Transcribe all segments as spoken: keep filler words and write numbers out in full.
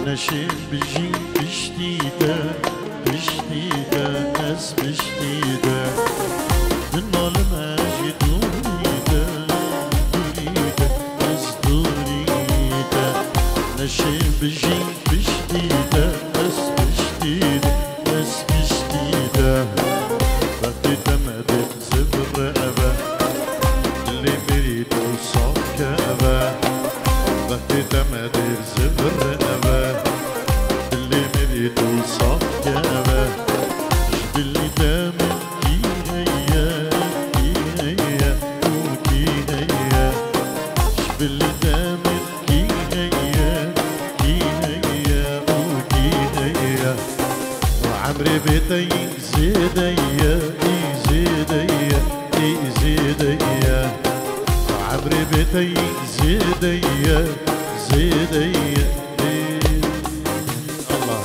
Neşêm bijî piştî te, piştî te, ez piştî te. Dinalim ez ji dûrî te, dûrî te, ez dûrî te. Neşêm bijî piştî te, ez piştî te, ez piştî te. Wextê te me dê zivire eve, dilê mirî tu saf ke eve. Wextê te me dê zivire eve, dilê mirî tu saf ke eve. Ji bilî te min kî heye, kî heye û kî heye? Ji bilî te min kî heye, kî heye û kî heye? Emrê bê te yî zêde ye, î zêde ye, î zêde ye. Emrê bê te yî zêde ye, zêde ye, î. Allah.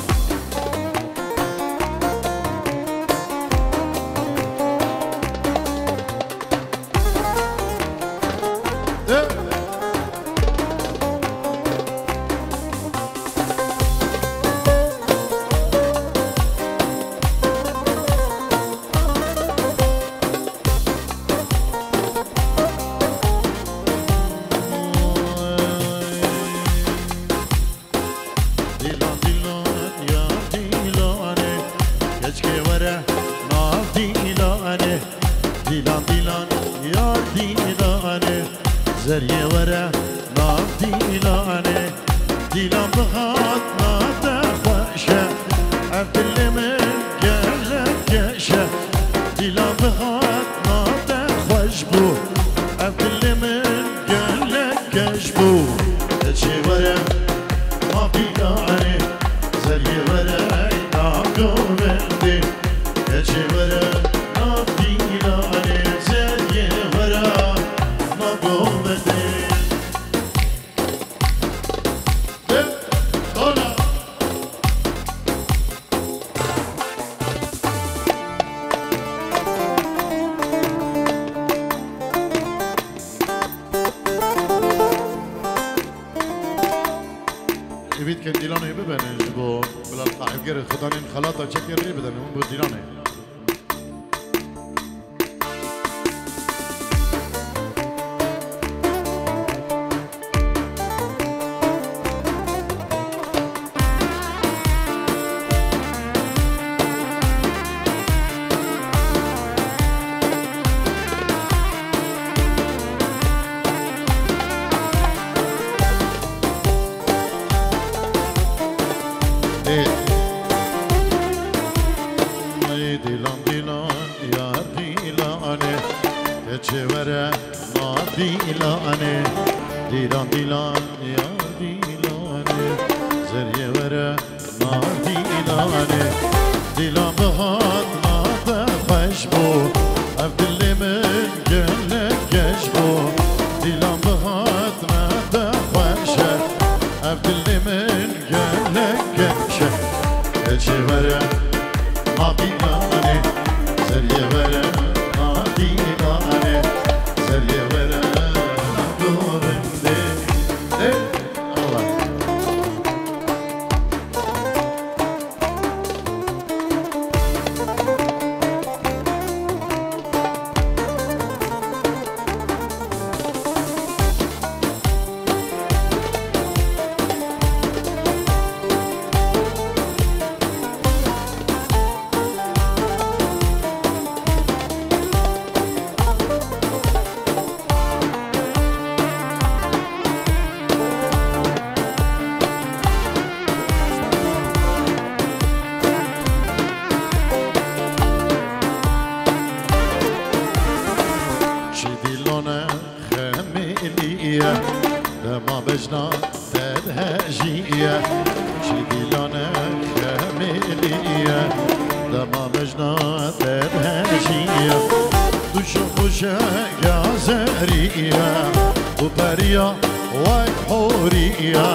Dîlan, dîlan, yar dîlanê, keçikê were nav dîlanê. Dîlan, dîlan, yar dîlanê, zeriyê were nav dîlanê. Dîlan bi hatna te xweş e, ev dilê min gelek keş e. Dîlan bi hatna te xweş bû, ev dilê min gelek keş bû. Keçê were nav dîlanê, zeriyê were nav govendê. Keçê were nav dîlanê, zeriyê were nav govendê. Hep dola. Êvî dikin dîlanê bibene ji bo bila li qahevgerê xudanên xelata çekê rê bidene hûn bo dîlanê. Ê. Ey dîlan dîlan yar dîlanê, keçê were nav dîlanê. Dîlan dîlan yar dîlanê, zeriyê were nav dîlanê. Dîlan bi hatna te xweş bû, ev dilê min gelek keş bû. Dîlan bi hatna te xweş e, ev dilê min gelek keş e. Keçê were nav dîlanê, zeriyê were nav dîlanê, zeriyê were nav govendê. Ê, Allah. Çi dîlane xemêlî ye, dema bejna te dihejiye. Çi dîlane xemêlî ye, dema bejna te dihejiye. Tu ji xwe şenga zerî ye, tu periya wek horî ye.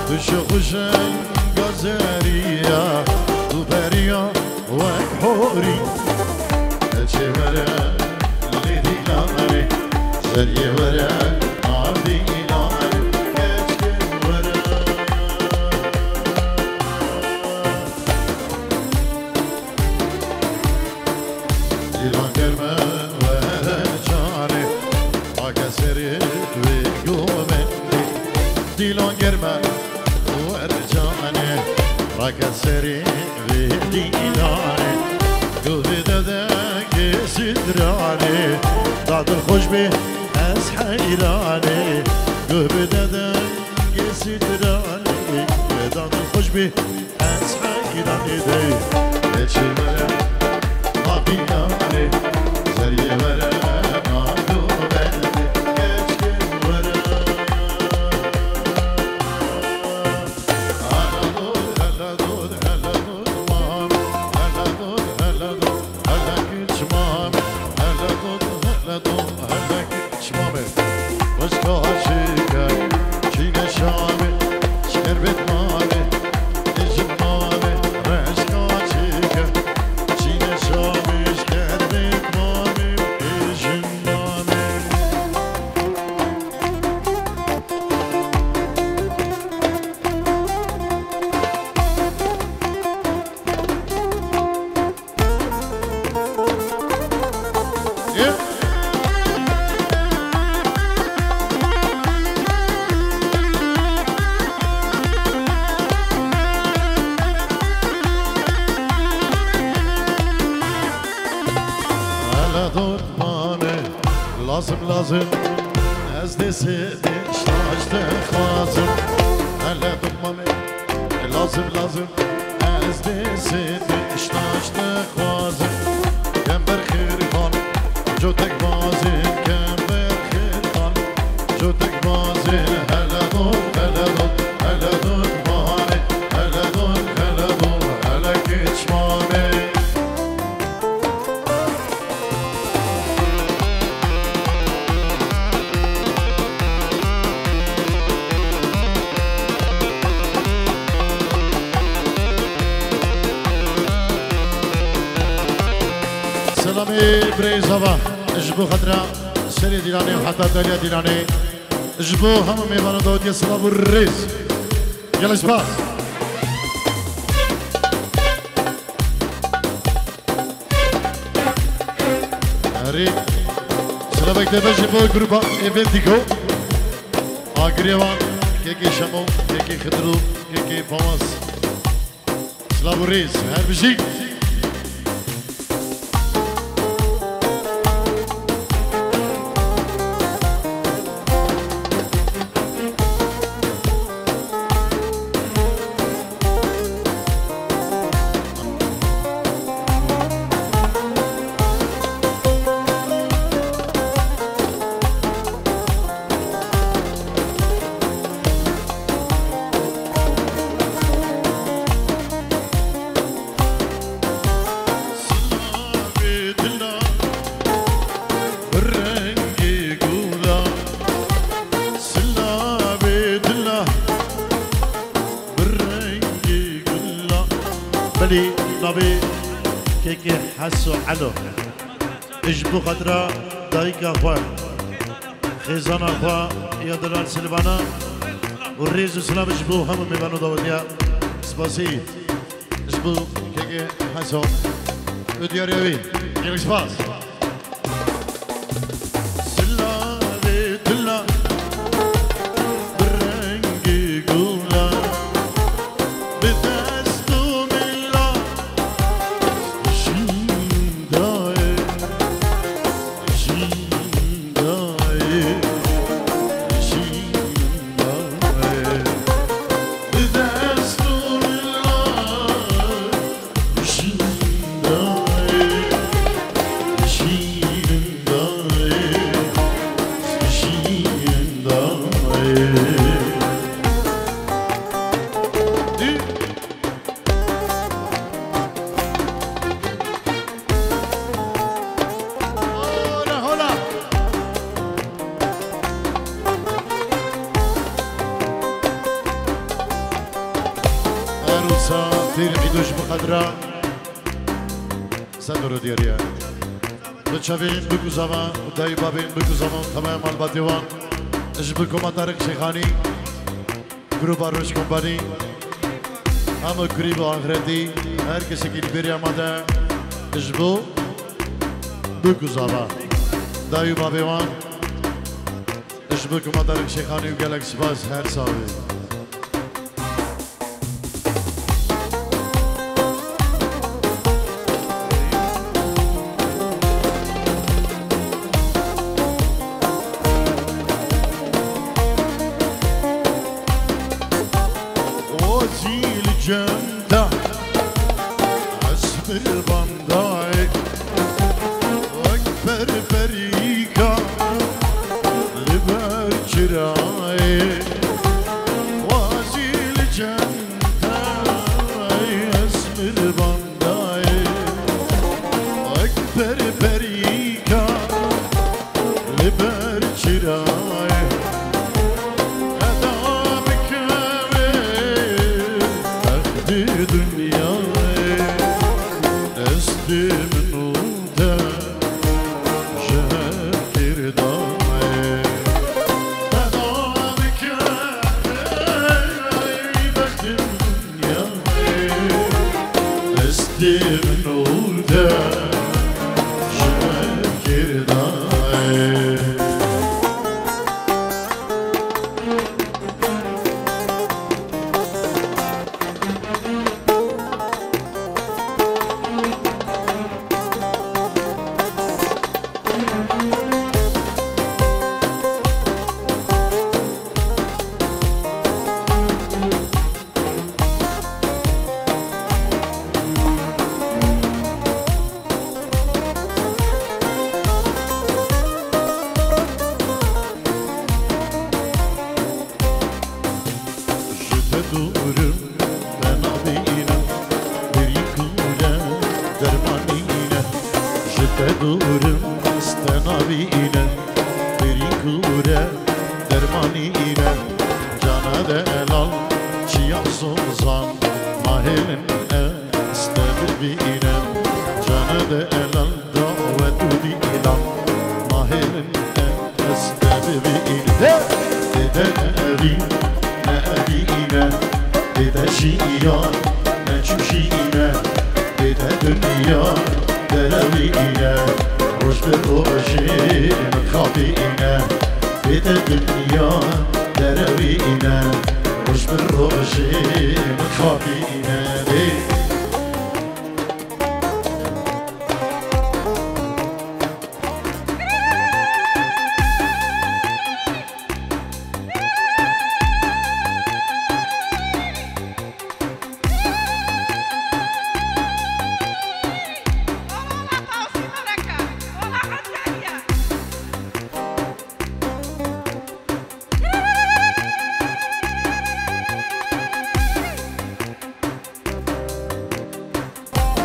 Tu ji xwe şenga zerî ye, tu periya wek horî. Keçê were lê dîlanê, zeriyê were nav dîlanê. Keçê were. Wer canê, rake serê vê dîlanê, guh bide dengê zîndanê, da dilxweş bê ez heyranê, guh bide dengê zîndanê, da dilxweş bê ez heyranê dey. Keçê were ma bîlanê, zeriyê were ma dûbendê, keçkê were. Hele dotmane, lazim, lazim, ez dê sê dê şaş dixwazim. Hele dotmane, lazim, lazim, ez dê sê dê şaş dixwazim. Kember xêrxan, cotek bazin, kember xêrxan, cotek bazin. Hele dot, hele dot, hele dot mane, hele dot, hele dot, hele keç mane. Selamê birêz hava. Ji bo xatira serê Dîlanê û heta daliya Dîlanê. Ji bo hemû mêvanan dawetiye silav û rêz. Gelek spas. Erê, silavek deve ji bo grupa Eventigo. Agirê wan, kekê Şemo, kekê Xidiro, kekê Pawas. Silav û rêz, her bijî. Silavê dila, bi rengê gula. Silavê dila, bi rengê gula. Belê navê kekê Heso Elo. Ji bo xatira dayika xwe, xêzana xwe ya delal Silvana û rêz û silav ji bo hemû mêvan û dawetiya. Spasî. Ji bo kekê Heso û diyariya wî. Gelek spas. Silavê dila, bi rengê gula, bi dest û mila, jîn dayê, jîn dayê, jîn dayê, bi dest û mila. Hola, hola. Erosa têr îdo ji bi qedra sedoro diyariye. Bi çavên bikuzava û dayî bavên bikuzava û temaya malbatê wan ji bi koma Tarîk Şêxanî. Grupa Roj Kompanî, hema kurî bi axretî, her kesekî li bêriya me de ji bo bûk û zava. Dayî û bavê wan, ji bo kuma Tarîk Şêxanî û gelek spas her saxê. Mirbandayê wek perperîka li ber çirayê, wazî li cem te ez mirbandayê wek perperîka li ber çirayê. Heta bikeve bextê dinyayê, destê min û te ji hev kir dayê. Heta bikeve bextê dinyayê, destê min û te ji hev kir dayê. Ji te dûr im, te nabînim, birî kûre dermanî ne. Ji te dûr im, ez te nabînim, birî kûre dermanî ne. Cana delal, çiya sozan, mahê min ez te bibînim. Cana delal, dawet û dîlan, mahê min ez te bibînim. Hey! Bê te ne evî, ne evî îne, bê te şîya, ne çûşî îne, bê te dinya derewî îne, roj bi rojê min xapî îne. Bê te dinya derewî îne, roj bi rojê min xapî îne. Bê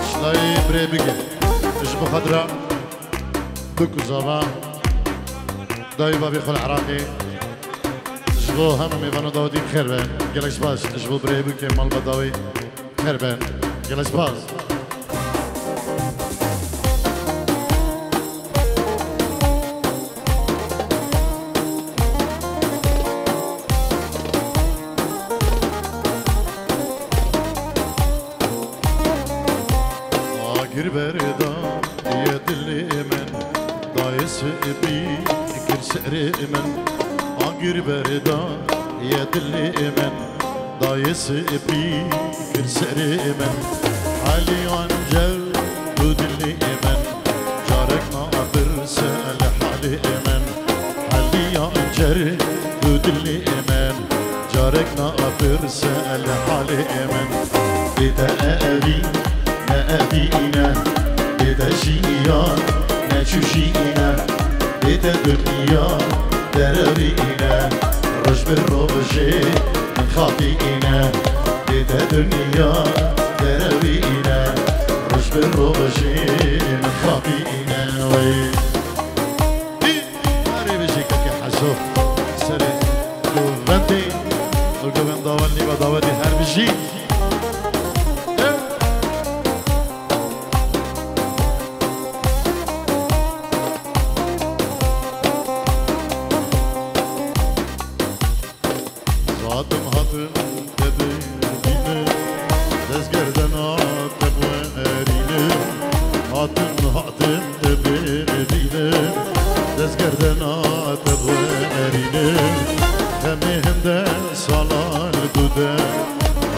Şlayê birê bike. Ji bo xatira bik û zava dayê bavê xwe li Iraqê. Ji bo hemû mêvana dawetî bi xêr be. Gelek spas. Ji bo birê bike malbata wê bi xêr be. Gelek spas. Agir berda ye dilê min, dayê sipî kir serê min. Agir berda ye dilê min, dayê sipî kir serê min. Helî ancer tu dilê min, carek napirse li halê min. Helî ancer tu dilê min, carek napirse li halê min. Bê te evî, ne evî îne, bê te şîya, ne çûşî îne. Bê te dinya derewî îne, roj bi rojê min xapî îne. Bê te dinya derewî îne, roj bi rojê min xapî îne. Wey. Erê bijî kekê Heso. Serê govendê, govenda wan nîva dawetê her bijî. Hatim, hatim te bibînim, destgerdena te bixwerînim. Hatim, hatim te bibînim, destgerdena te bixwerînim. Xemê hinde salan tu de,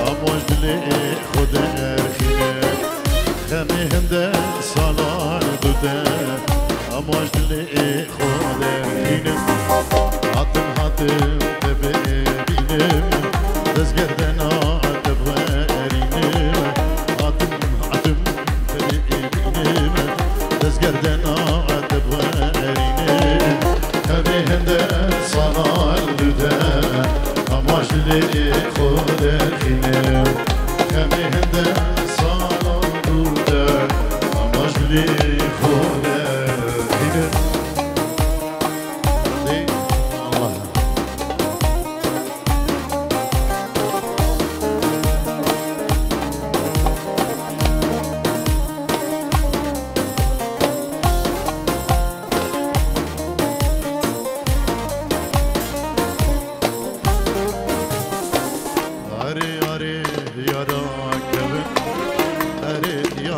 amo ji dilê xwe derxîne. Xemê hinde salan tu de, amo ji dilê Xwe derxînim. Hatim, hatim te bibînim, destgerdena te bixwerînim. Hatim, hatim te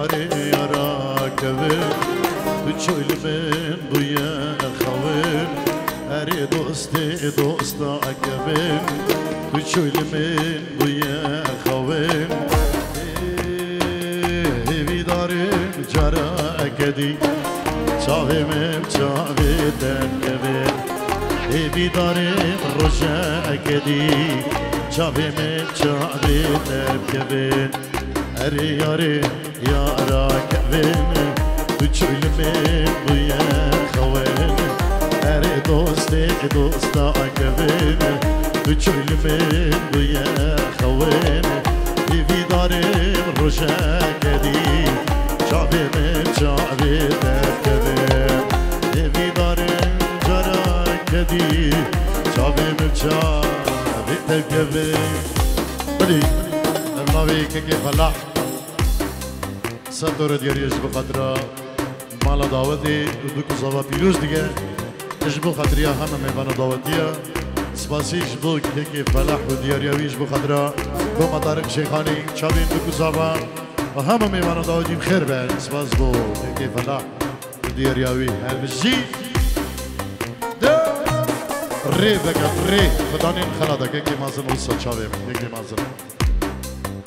Erê yara kevin, tu çûl min bûye xewin. Erê dostê dosta kevin, tu çûl min bûye xewin. Hêvîdarim cara kedî, çavê min çavê te kevin. Hêvîdarim roje kedî, çavê min çavê te kevin. Erê yarê yara kevin, tu çûl min bûye xewin. Erê dostê dosta kevin, tu çûl min bûye xewin. Hêvîdarim roje kedî, çavê min çavê te kevin. Hêvîdarim cara kedî, çavê min çavê te kevin. Belê, ev navê kekê Felah. Sed dore diyariyê ji bo xatira mala dawetê û du kuzava pîroz dike. Ji bo xatiriya heme mêvana dawetiya. Spasî ji bo kekê Felah û diyariya wî ji bo xatira bo Metarik Şêxanî çavên du kuzava û heme mêvana dawetî bi xêr be. Spas bo kekê Felah û diyariya wî. Her bijî. Rê veke rê. Xudanên xelata kekê mazin wisa çavê min. Kekê mazin.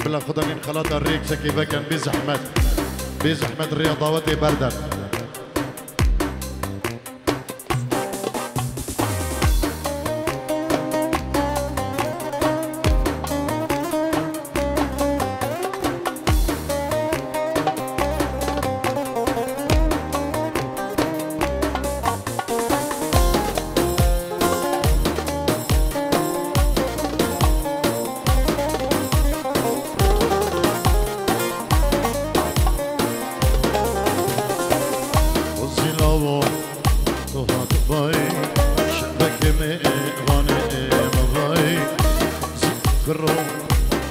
Bila Xudanên xelata rê kekê veken bê zehmet. Bê zehmet rêya dawetê berden. Zîlavo, tu hat vay, şevekê mêvanê me vay. Zîkro,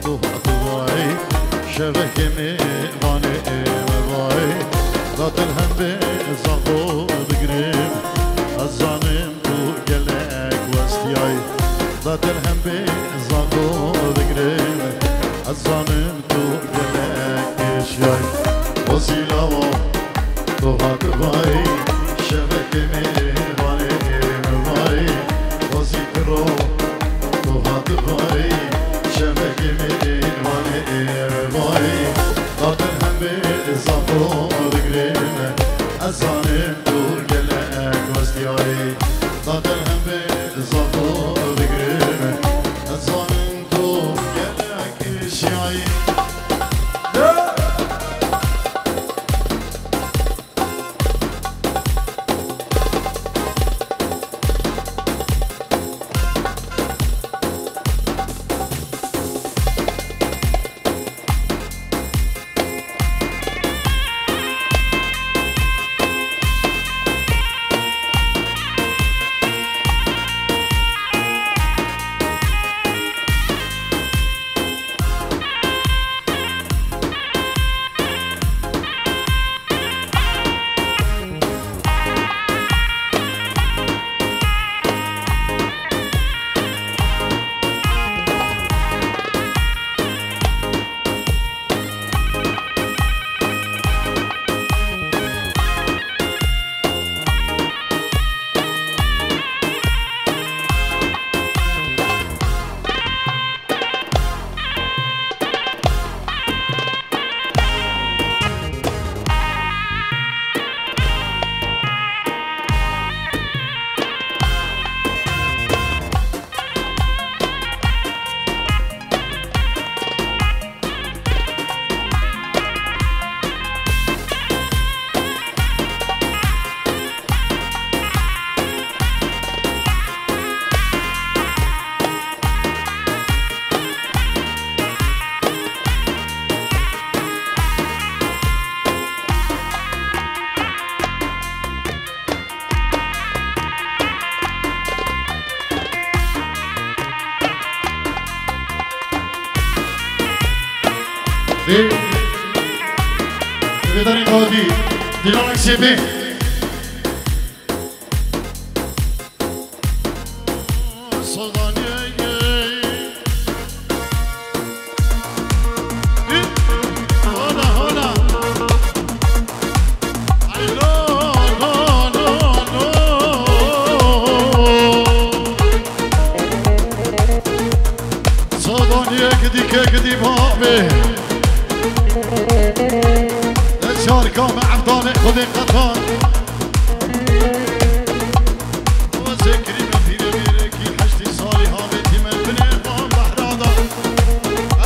tu hat vay, şevekê mêvanê me vay. Datil hembê zaxo digirim, ez zanim tu gelek westiyay. Datil hembê zaxo digirim, ez zanim tu gelek kêşiyay. O zîlawo, tu hat vay, şevekê mêvanê me vay. O zîkro, tu hat vay, şevekê mêvanê me vay. Datil hembê zaxo digirim, ez zanim tu gelek westiyay. Datil hembê zaxo digirim, ez zanim tu gelek kêşiyay. Dê, vê darê dawetî, Dîlanek Sêpê. Hola, hola. Kame Evdalê Xwedê qetan. Wezê kirîme pîrê vîrekî heştî salî havêtî me binê van behra da.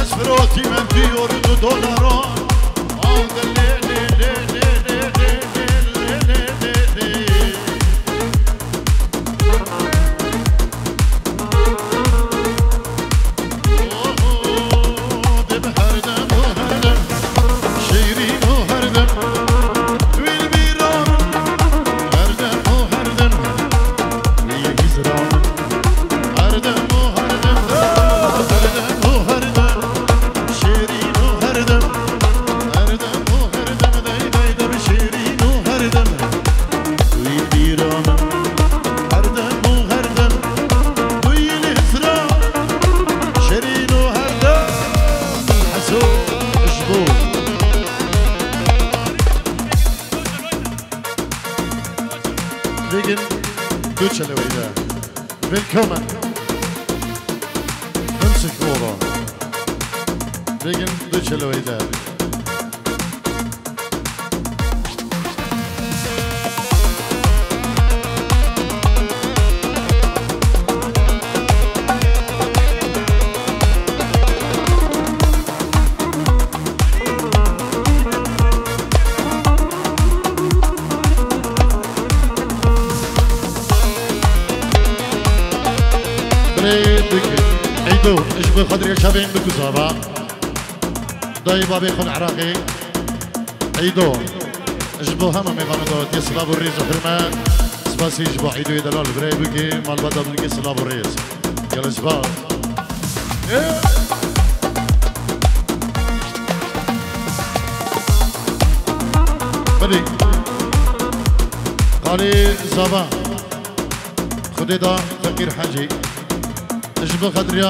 Ez firotî me dîyor du dolaran. Av de lê lê lê lê lê lê lê lê lê lê lê. Wî bîra min, her dem û her dem, tu yî li hizra, şirîn û her dem, Heso ji bo. Wegen du Çeleweyde. Willkommen. Wünsche ich Ohren. Wegen du Çeleweyde. Birê bike. Eydo, ji bo xatirê çavên biku zava. Dayê babê xwe li Iraqê. Eydo. Ji bo hema mêvana dawetiyê silav û rêz û hurmet. Spasî ji bo Eydoyê delal birê bike, malbata bike silav û rêz. Gelek spas. Belê. Qalê zava. Xwedê da Feqîr Hecî. Ji bo xatirî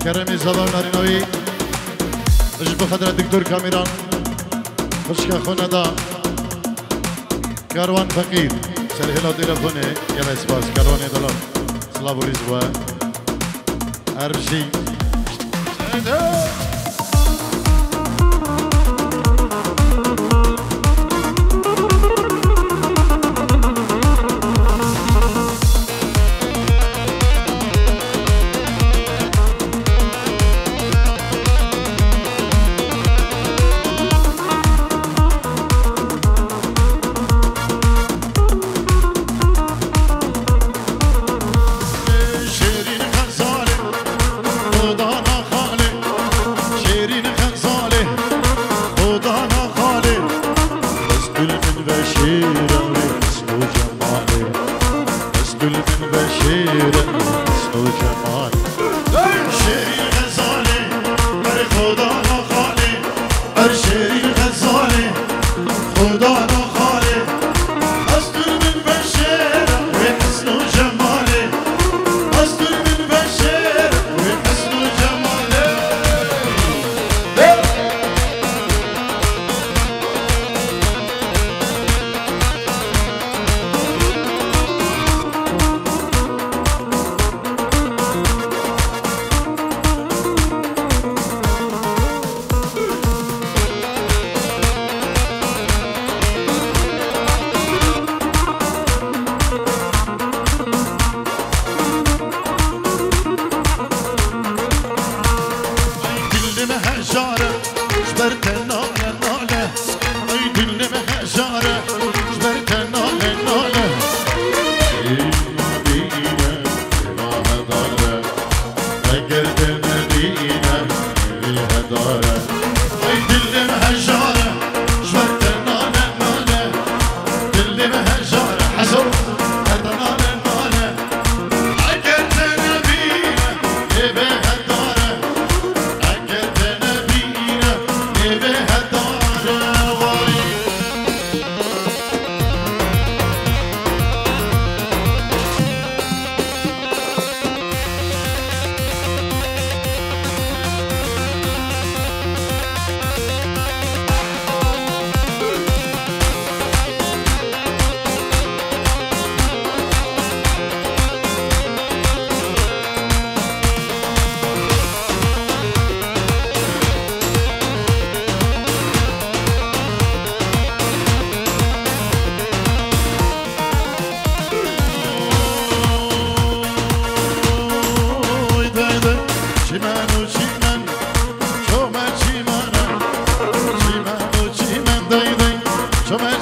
Keremê Zava û narîna wî. Ji bo xatirî Doktor Kamîran. Xwişka xwe neda. Kerwan Feqîr. Serhêla telefonê. Gelek spas. Kerwanê delal. Silav û rîz we. Her bijî. Şêrîn Xezalê, Xwedana Xalê, Şêrîn Xezalê, Xwedana Xalê. Ez gul min ve şêrem rê husn û cemalê. Ez gul min ve şêrem rê husn û cemalê. Şêrîn Xezalê, ber Xwedana Xalê. Her şêrîn Xezalê, Xwedana Xalê. Ez tu min beşêr, wê hesn û cemalê. Ez tu min beşêr, wê hesn û cemalê. Ay dillim hejare, ji ber te nale nale. Ay dillim hejare, ji ber te nale nale. Ey Medîne, ê Medîne. Eger te nebîne, vê hedare. Ay dilê me hejare, ji ber te nale nale. Dilê me hejare, hezo, her te nale nale. Eger te nebîne, ê vê hedare. Eger te nebîne, ê vê hedare.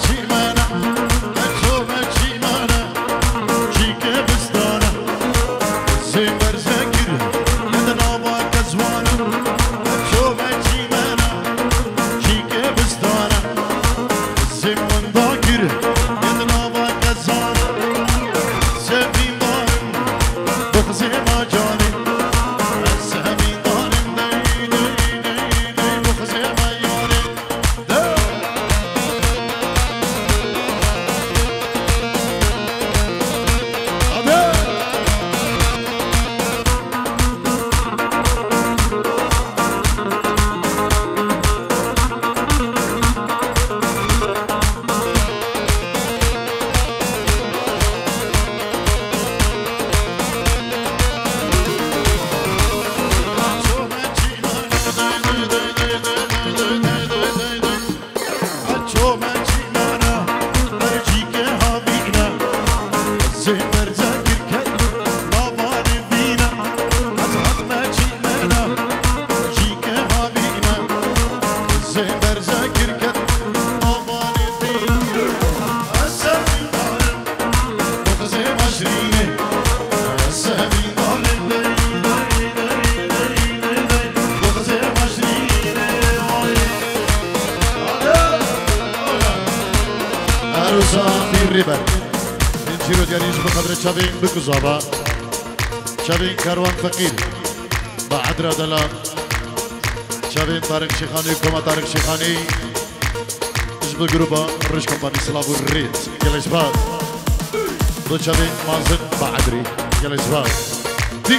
Çîmene, me ço me çîmene, çîke bistane, zê berze kir, ne di nava kezwane. Me ço me çîmene, çîke bistane, zê winda kir, ne di nava kezane. Sevîndarim, bixizê me canê. Ez sevîndarim, dey, dey, dey, dey, bixizê me yarê. Erosa Pîr Rêber. Çîrodyarî ji bi qedre çavên Bikuzava. Çavên Kerwan Feqîr. Ba Edra Delal. Çavên Tarîk Şêxanî, Koma Tarîk Şêxanî. Ji bo gruba Roj Kompanî silav û rêz. Gelek spas. Bo çavê mezin Ba Edrî. Gelek spas. Dî.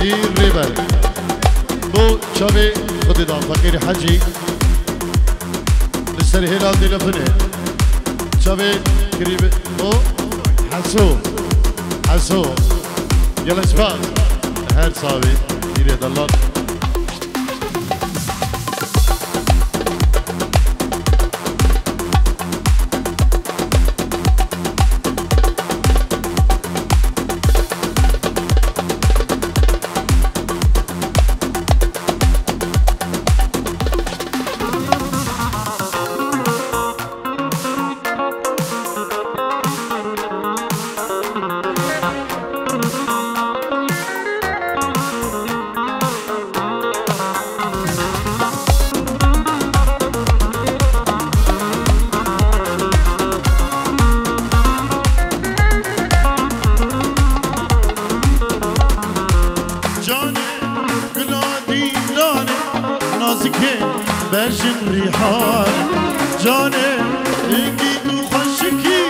Pîr Rêber. Bo çavê Xwedê da Feqîr Hecî. Li ser hêla telefone. Çavê kirî bi bo Heso. Heso. Gelek spas. Her savê. Pîrê Delal. Canê gula dîlanê, nazikê bejin rîhan. Canê hingî tu xweşikî,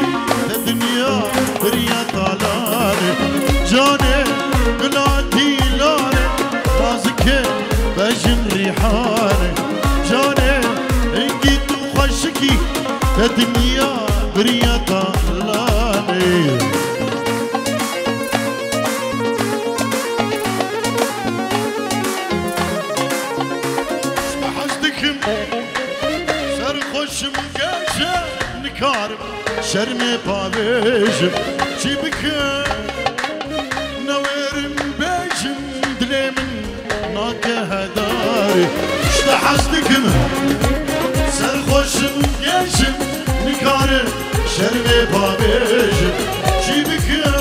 te dinya biriya talanê. Canê gula dîlanê, nazikê bejin rîhanê. Canê hingî tu xweşikî, te dinya biriya talanê. Hez dikim, serxweşim, gece nikarim şermê pavêjim. Çi bikim, newêrim bêjim, dilê min nake hedarê. Ji te hez dikim, serxweşim, gêjim, nikarim şermê pavêjim. Çi bikim,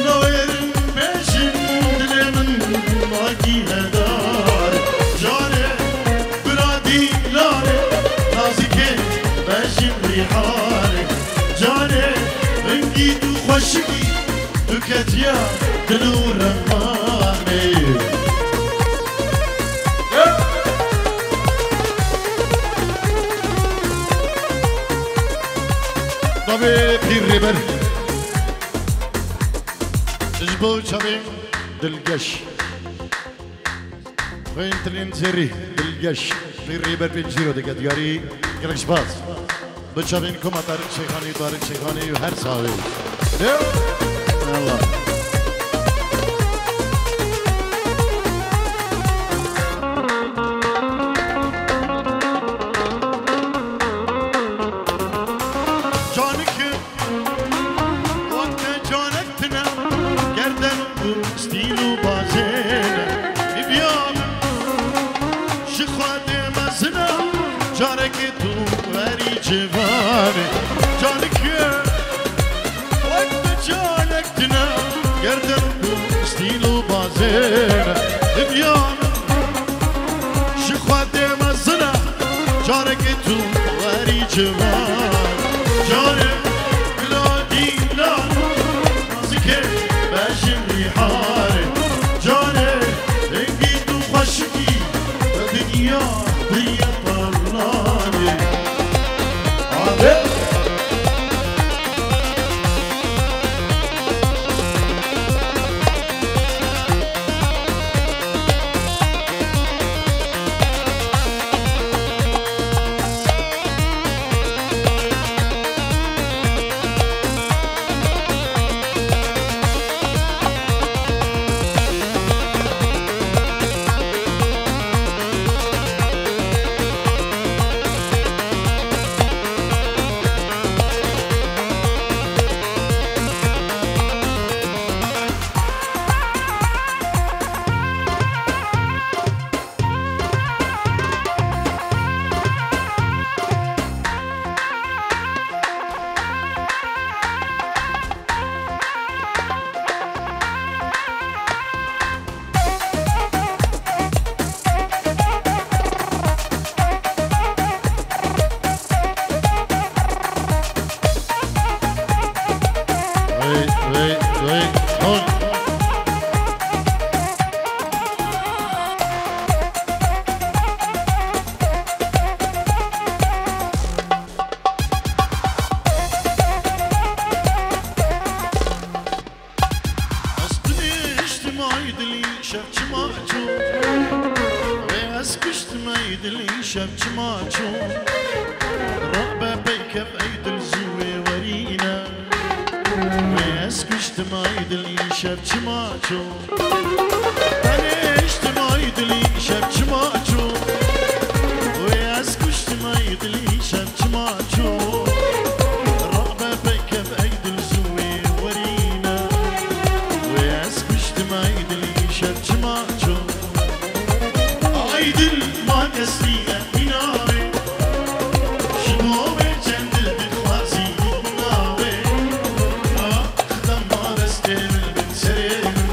newêrim bêjim, dilê min makî hedar. Canê bira dîlanê, nazikê bejin rîhanê. Canê hingî tu xweşikî, tu ketiya dil û remanê. Pîr Rêber. Ji bo çavên dilgeş. Xwên tilên zêrî, dilgeş. Pîr Rêber pêncî ro dike diyarî. Gelek spas. Bi çavên koma Tarîk Şêxanî, Tarîk Şêxanî û her saxê. Lê, Allah. Canikim, wek te canek tine, gerden û stîl û bazêne. Hêviya min ji Xwedê mezin e, carekê tu werî civanê. Canikim, wek te canek tine, gerden û stîl û bazêne. Hêviya min ji Xwedê mezin e, carekê tu werî civan. Canê bila dîna, nazikê bejin rîharê. Canê rengî tu xweşikî, dinya biriye parlanê. Abe. Wey, wey, wey, hon. Ez biniştim ay dilî şev çima çû. Wê ez kuştim ay dilî şev çima çû. Rabe peykev ey dil zû wê werîne. Wê ez kuştim ay dilî şev çima çû. Benê ijtimaî dilî şev çima çû. Wê ez kuştim ey dilî şev çima çû. Rabe peykev ey dil zû wê werîne. Wê ez kuştim ey dilî şev çima çû. Ay dil ma kesî ye mîna wê. Ji bo wê çend dil dixwazî dîtina wê. Ah, dema destê min bin serê min.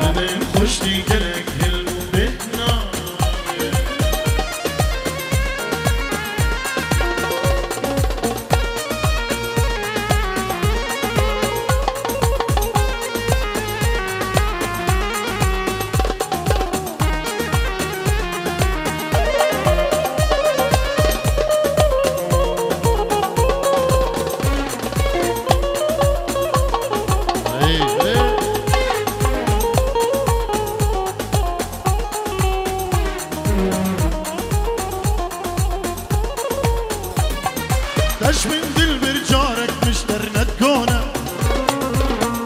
Li min xweştî gelek hilm û bêhna wê. Deşmin dilbir carek mişter net gone.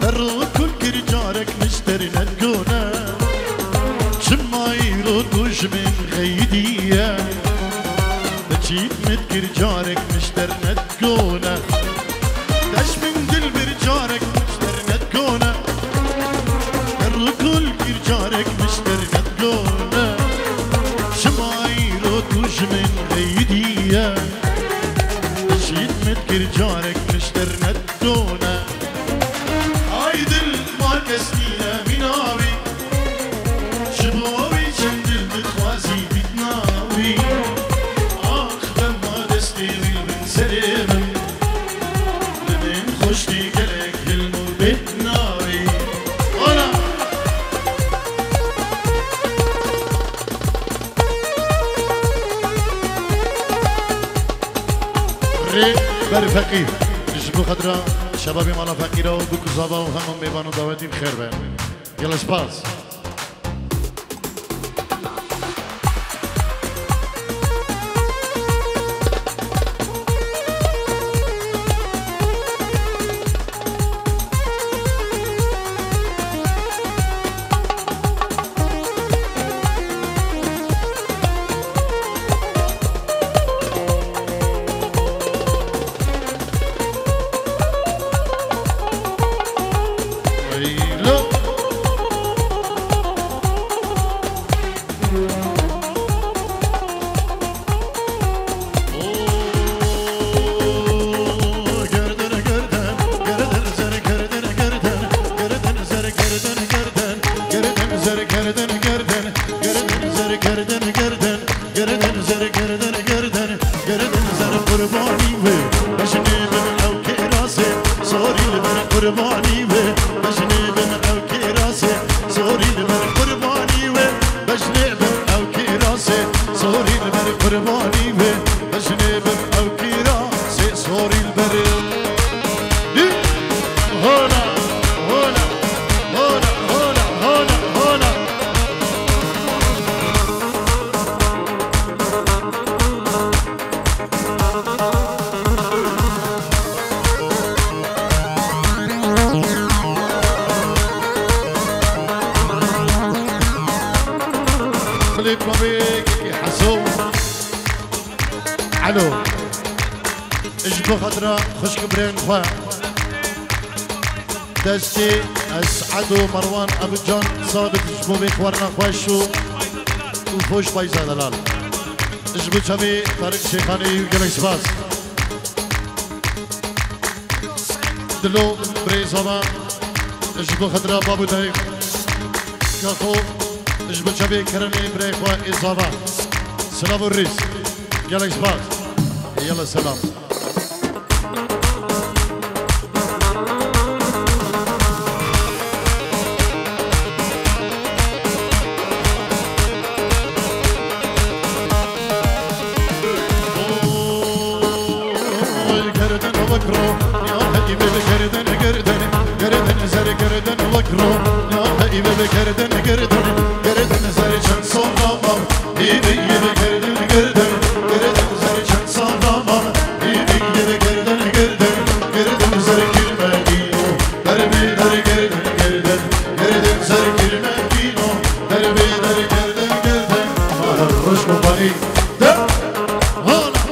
Derro kul kir carek mişter net gone. Çima îro tu ji min xeyidiye. Deçît mit kir carek mişter net gone. Deşmin dilbir carek mişter net gone. Derro kul kir carek mişter net gone. Çima îro tu ji min xeyidiye. Deçît mit kir carek mişter net gone. Ay dil ma kes nîne mîna wî. Ji bo wî çend dil dixwazî dîtina wî. Ax dema destê wî bin serê min. Li min xweştî gelek hilm û bêhna wî. Ana! Berî Feqîr, ji bo xetira şebabê mala Feqîra û Bûk û Zava û hemû mêvan û dawetî bi xêr be. Gelek spas. Girdim zer, girdim, girdim, girdim zer, girdim, girdim, girdim zer, qurbanî wê. Bejnê bin ew kêrasê, sorî li bin qurbanî wê. Bejnê bin ew kêrasê, sorî li bin qurbanî wê. Bejnê bin ew kêrasê, sorî li bin qurbanî wê. Bejnê bin ew kêrasê, sorî li bin. Hola, hola, hola, hola, hola, hola. Xilê Babê Heso. Alo. Ji bo xatira xwişk birên xwe. Destê Esad û Merwan Ebucan Sabit ji bo vê xwarina xweş û, û xweş payza delal. Ji bo çavê Tarîk Şêxanî gelek spas. Dilo birê zava ji bo xetira bab û dayê Kaxo ji bo çavê keremê birê xwe ê zava. Silav û rîz. Gelek spas. Yala selam. Oy, girden wek ro, ya heyvê bi girden, girden, girden zer, girden wek ro, ya heyvê bi girden, girden, girden zer çend sala mam, heyvê bi girden, girden, girden zer çend sala mam, heyvê bi girden, girden, girden zer kirmedîno, derbê der girden, girden, girden zer kirmedîno, derbê der girden, girden, mala roj kopanî, de, hala.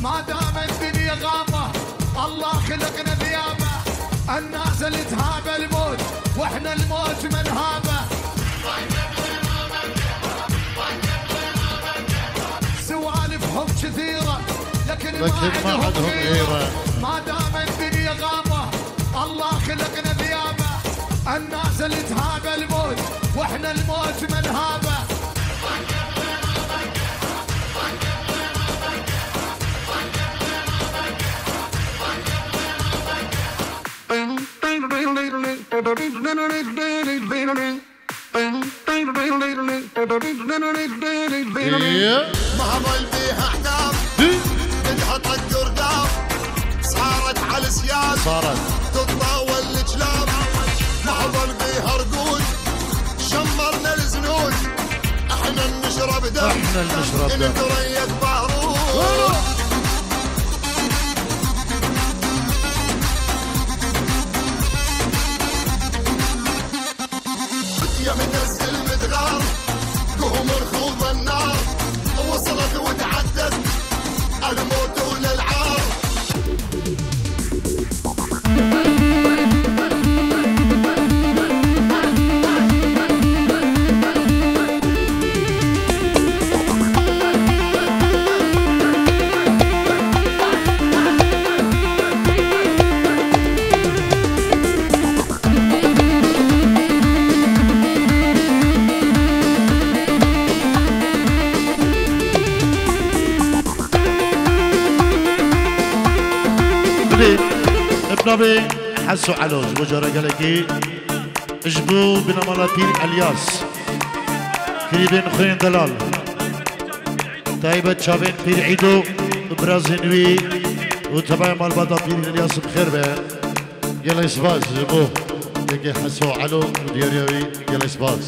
ما دام الدنيا غابة، الله خلقنا ذيابة. الناس اللي تهاب الموت، واحنا الموت ما نهابه. سوالفهم كثيرة، لكن ما لكن ما عندهم عندهم غيرة. غيرة. ما دام الدنيا غابة، الله خلقنا ذيابة. الناس اللي تهاب الموت، واحنا الموت ما نهابه. مهما يبيها اعدام، بدها طق قردام، صارت على السياس، صارت. تتطاول الكلام، مهما يبيها رقود، شمرنا الزنود، احنا بنشرب دم، احنا بنشرب دم. نتريق بارود. يا متزل متغار، قوم اركض النار، وصلت وتعدت الموت وللعار. Bi navê Heso Elo, ji bo cara gelekî, ji bo binamala Pîr Elyas, kirîbên xwên delal, taybet çavên Pîr Îdo, birazên wî û tevaya malbata Pîr Elyas bi xêr be. Gelek spas ji bo yekê Heso Elo û diyariya wî, gelek spas.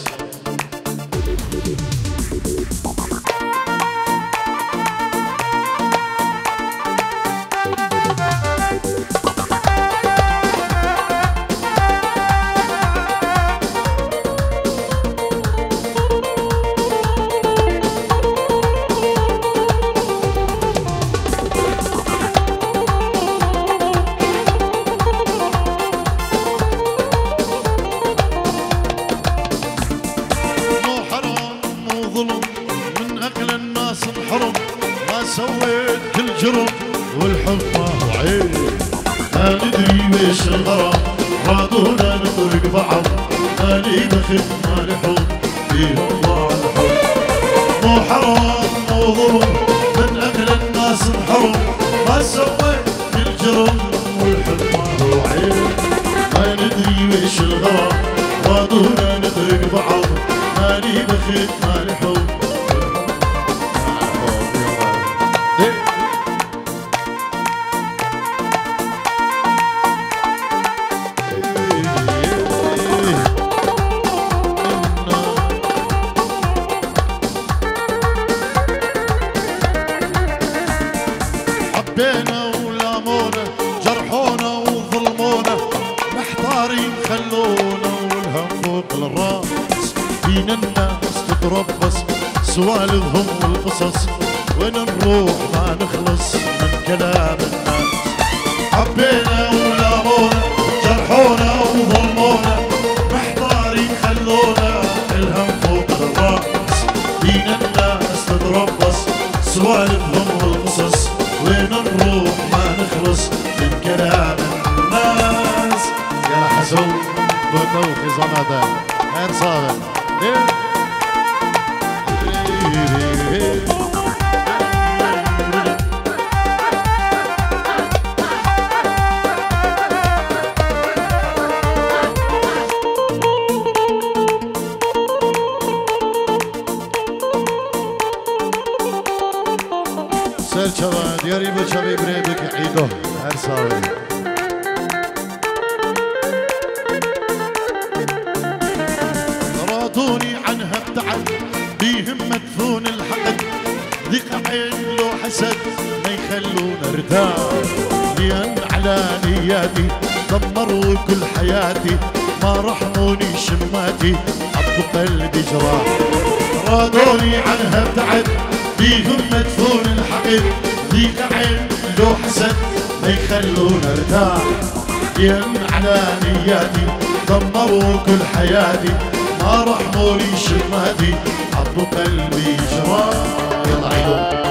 وظلم، من أكل الناس انحرم، ما سويت كل جرم، والحب ما هو عيب. ما ندري ويش الغرام، رادونا نطرق بعض، مالي بخت مالي حب، فيهم ضاع الحب. مو حرام، مو ظلم، من أكل الناس انحرم، ما سويت الجرم والحب ما هو عيب. ما ندري ويش الغرام، رادونا نترك بعض، مالي بخيت مالي حب. حبينا ولامونا، جرحونا وظلمونا، محتارين خلونا والهم فوق الراس. فينا الناس تتربص، سوالفهم والقصص، وين نروح ما نخلص من كلام الناس. حبينا ولامونا، جرحونا وظلمونا، محتارين خلونا الهم فوق الراس. فينا الناس تتربص، سوالفهم والقصص، وين نروح ما نخلص من كلام الناس. يا حسو، بوتو خزانة، هر صابر. Ser çava diyarî bo çavê birê bike Îdo. Her sağ olun. رادوني عنها ابتعد، بيهم مدفون الحقد، ضيق عين لو حسد ما يخلونا ارتاح. لأن على نياتي دمروا كل حياتي، ما رحموني شماتي، عبوا قلبي جراح. رادوني عنها ابتعد، بيهم مدفون الحقد، ديك عين لو حسن ما يخلونا ارتاح. يم على نياتي دمروا كل حياتي، ما رحموا لي شماتي، عضوا قلبي جراح. يلا عيدوا.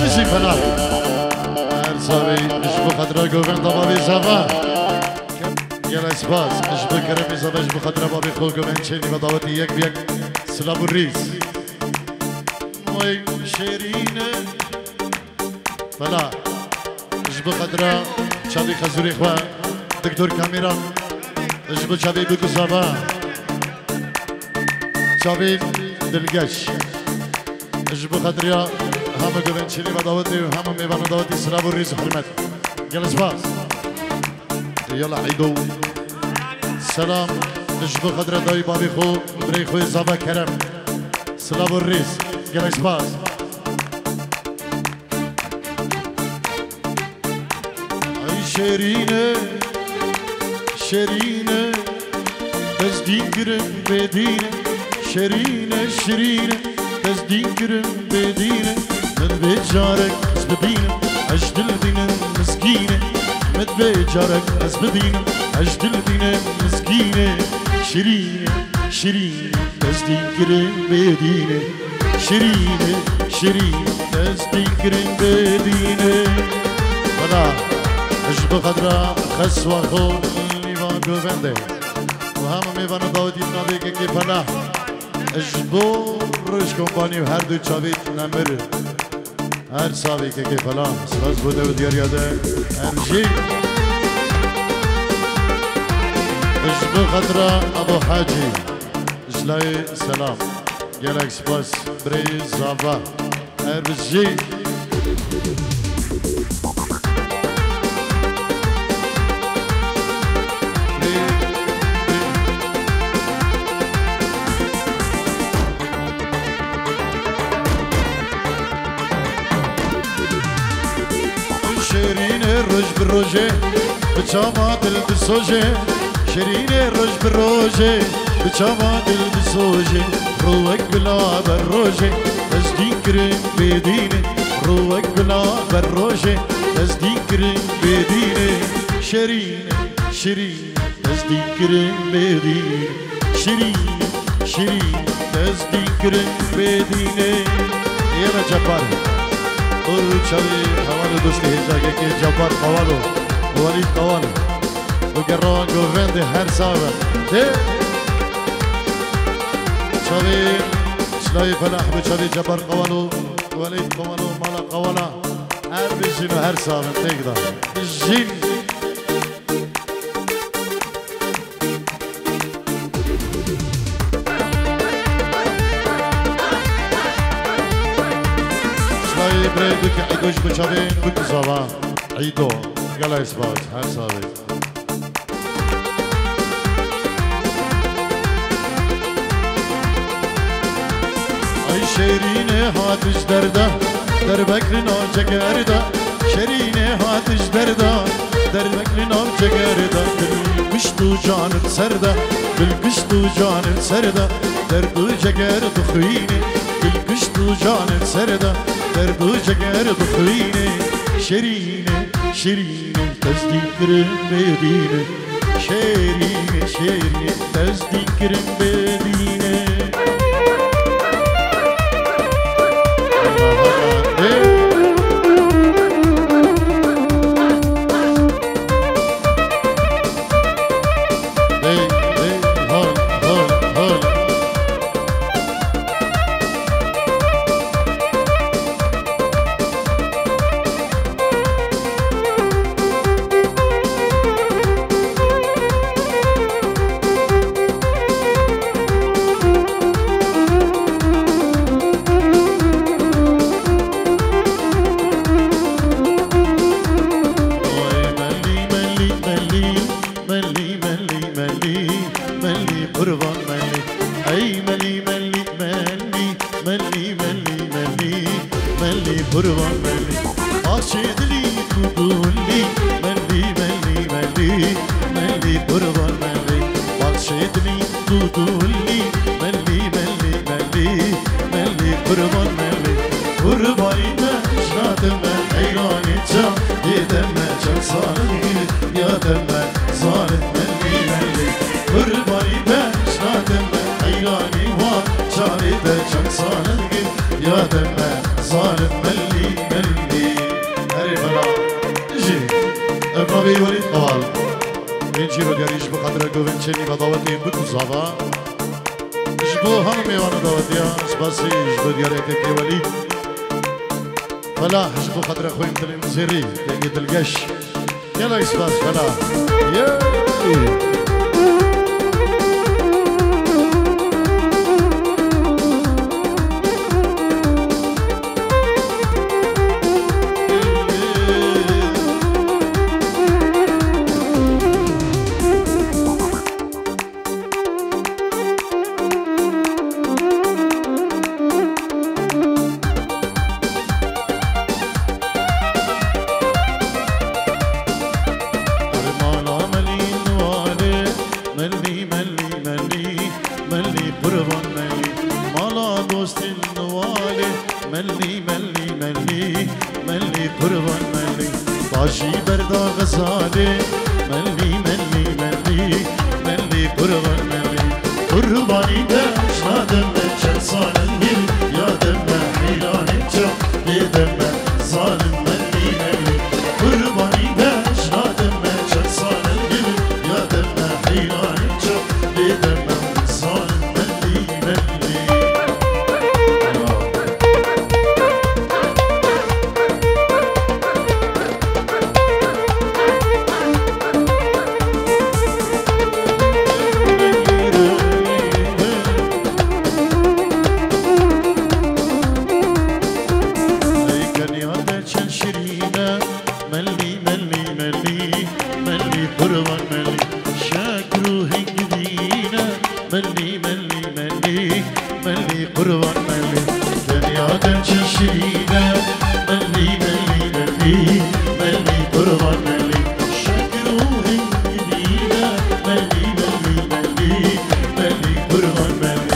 Bijî Felah. Her savê ji bo xatir govenda babê Zava. Gelek spas. Ji bo keremê Zava, ji bo xatira babê xwe govend çênî ve dawetî yek bi yek silav û rîz. Vay şêrîne. Felah. Ji bo xatira çavê xezûrê xwe, Doktor Kamîran. Ji bo çavê Bûk û Zava. Çavê dilgeş. Ji bo xatira hemû guvençînê ve dawetê û hemû mêvanê dawetî silav û rîz û hurmet. Gelek spas. Yala Îdo. Selam. Ji bo xatira dayî babê xwe, birê xwe Zava Kerem. Silav û rîz. Gelek spas. Ay şêrîne, şêrîne, ez dîn kirim bêdîne. Şêrîne, şirîne, ez dîn kirim bêdîne. Min vê carek ez bibînim, ez ji dil bînim miskîne. Min vê carek ez bibînim, ez ji dil bînim miskîne. Şirîne, şirîne, ez dîn kirim bêdîne. Şirîne, şirîne, ez dîn kirin bêdîne. Wela, ji bo xedra xeswa xwe nîva govende. Û hema mêvana dawetî navê kekê Felah. Ji bo roj kompanî û her du çavê nemir. Her savê kekê Felah. Spas bo dew diyariya de. Em jî. Ji bo xedra Abo Hacî. Ji layê selam. Gelek spas birê Zava. Her bijî. Şêrîne roj bi rojê, bi çawa dil disojê. Şêrîne roj bi rojê, bi çawa dil disojê. Rû wek gula ber rojê, ez dîn kirin bêdîne. Rû wek gula ber rojê, ez dîn kirin bêdîne. Şêrîne, şêrîne, ez dîn kirin bêdîne. Şirîn, şirîn, ez dîn kirin bêdîne. Yeme Cebar. Û çavê heval û dostê hêja kekê Cebar Qawalo, Welîd Qawalo. Û gerra wan govendê her sabe. Dê. Çavê Çilayê Felah bi çavê Cebar Qawalo, Welîd Qawalo, mala Qawala. Her bijîn û her sabe têk da. Jîn. Çilayê birê Bûk Îdo ji bo çavên Bûk Zava. Îdo. Gelek spas. Her savê. Ay şêrîne hat ji derda, derbek li nav cegerda. Şêrîne hat ji derda, derbek li nav cegerda. Dil kuşt û can li serda, dil kuşt û can li serda. Derd û ceger dixwîne, dil kuşt û can li serda. Derd û ceger dixwîne. Şêrîne, şêrîne, ez dîn kirin bêdîne. Şêrîne, şêrîne, ez dîn kirin bêdîne. Allah Allah. Melî, melî, melî, melî, qurban melî. Axşê dilî tu gulî. Melî, melî, melî, melî, qurban melî. Axşê dilî tu gulî. Melî, melî, melî, melî, qurban melî. Qurbanî te jina te me, heyranê çavê te me, çend sal in gil ya te me, zalim melî, melî. Qurbanî te jina te me, heyranî wan çavê te, çend sal in gil ya te me, zalim melî, melî. Erê bela. Jî. Ev navê Welîd Qewal. Ên çîrogerî ji bo xatira govên çênî ve dawetê bik û zava. Ji bo hemû mêvan û dawetiya, spasî ji bo diyareke kê Welîd. Felah ji bo xatira xwe yên dilên zêrî, dengê dilgeş. Gelek spas Felah. Yey! Mala Melî Nûalê, Melî, Melî, Melî, Melî, qurban Melî. Mala dostên Nûalê, Melî, Melî, Melî, Melî, qurban Melî. Taşî berda Xezalê, Melî, Melî, Melî, Melî, qurban Melî. Qurbanî te jina te me, çend sal in gil ya te me, heyranê çavê te me, zalim Melî, Melî. Qurbanî te jina te me, çend sal in gil ya te me, heyranê çavê te me, zalim Melî, Melî. Ey keniya te çend şirîn e, Melî, Melî, Melî, Melî, qurban Melî. Şekir û hingivîn e, Melî, Melî, Melî, Melî, qurban Melî. Keniya te çend şirîn e, Melî, Melî, Melî, Melî, qurban Melî. Şekir û hingivîn e, Melî, Melî, Melî, Melî, qurban Melî.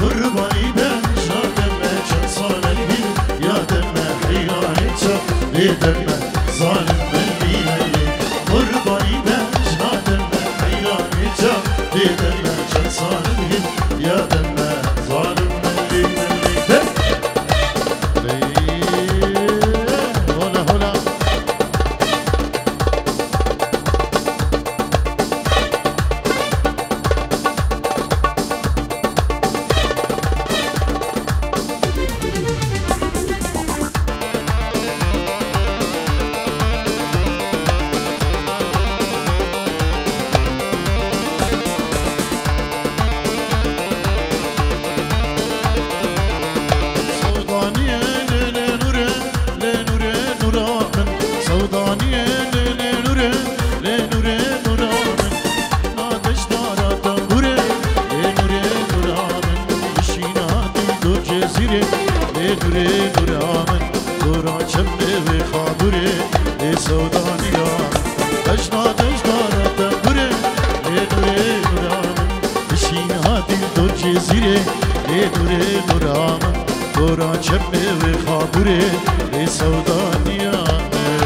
Qurbanî te jina te me, çend sal in gil ya te me, heyranê çavê te me, zalim Melî, Melî. Qurbanî te jina te me, heyranê çavê te me, çend sal in gil ya te me, zalim Melî, Melî. Hey! Hey! Hola, hola. Sewdaniyê lê lê nûrê, lê nûrê nûra min. Sewdaniyê lê lê nûrê, lê nûrê nûra min. Na deştara tembûrê, lê nûrê nûra min. Bişîna dîl do cezîrê, lê nûrê nûra min. Dora çemê wê xabûrê, lê sewdaniya min. Bejna deştara tembûrê, lê nûrê nûra min. Bişîna dîl do cezîrê, lê nûrê nûra min. Dora çemê wê xabûrê, lê sewdaniya min.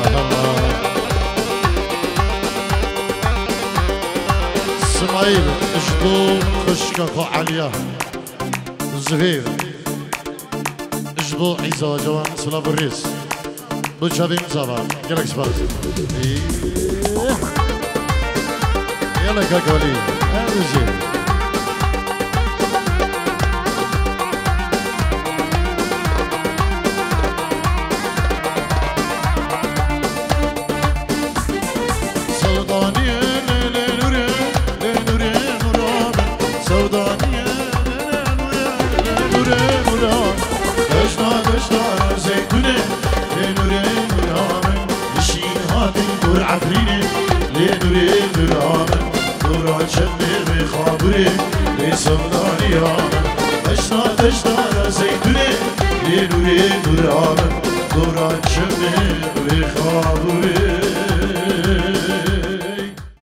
Allah Allah. Simayîl, ji bo xwişka xwe Eliya Zivêr, ji bo Îza Cewan, silav û rêz. Bo çavên zava. Gelek spas. Yala kak Welî. Her jî. Sewdaniyê lê lê nûrê, lê nûrê nûra min. Sewdaniyê lê lê nûrê, lê nûrê nûra min. Deşta deşta zeytûnê, lê nûrê nûra min. Dişîn hatin dor Efrînê, lê nûrê nûra min. Dora çemê wê xabûrê. Eşna teşdara zeytûnê, lê nûrê nûra min, dora çimê wê xabûrê.